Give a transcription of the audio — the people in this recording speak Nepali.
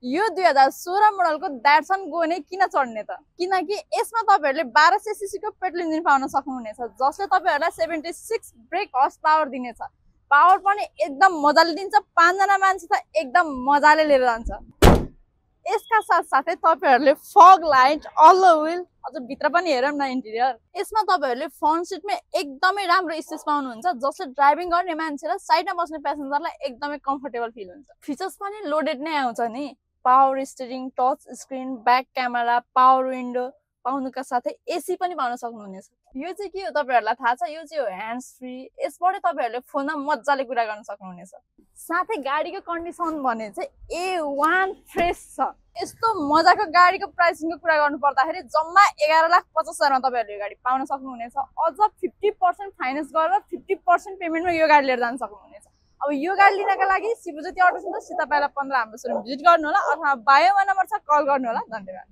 यो 2016 मोडलको ड्याटसन गो नै किन चढ्ने त किनकि यसमा तपाईहरुले 1200 सीसी को पेट्रोल इन्जिन पाउन सक्नुहुनेछ जसले तपाईहरुलाई 76 ब्रेक हर्स पावर दिनेछ। पावर पनि एकदम मजाले दिन्छ, 5 जना मान्छे त एकदम मजाले लिएर जान्छ। यसका साथसाथै तपाईहरुले फग लाइट, अल व्हील, अझ भित्र पनि हेरौँ न इन्टिरियर। यसमा तपाईहरुले फ्रन्ट सिटमा एकदमै राम्रो स्पेस पाउनुहुन्छ जसले ड्राइभिङ गर्ने मान्छे र साइडमा बस्ने प्यासेन्जरलाई एकदमै कम्फर्टेबल फिल हुन्छ। फिचर्स पनि लोडेड नै आउँछ नि। Power steering, touch screen, back camera, power window पाउनुका साथै एसी पनि पाउन सक्नुहुनेछ। यो चाहिँ के हो तपाईहरुलाई थाहा छ? यो चाहिँ हो ह्यान्ड्स फ्री। यसबाट तपाईहरुले फोनमा मज्जाले कुरा गर्न सक्नुहुनेछ। साथै गाडीको कन्डिसन भने चाहिँ A1 फ्रेश छ। यस्तो मजाको गाडीको प्राइसिङको कुरा गर्नु पर्दाखेरि जम्मा 11,50,000 मा तपाईहरुले यो गाडी पाउन सक्नुहुनेछ। अझ 50% फाइनान्स गरेर 50% पेमेन्टमा यो गाडी लिएर जान सक्नुहुनेछ। अब यो गाडी लिनका लागि शिवज्योति अटो सेन्टर सीता पाइला 15 हाम्रो सोरुम भिजिट गर्नु होला अथवा बायोमा नम्बर छ कल गर्नु होला। धन्यवाद।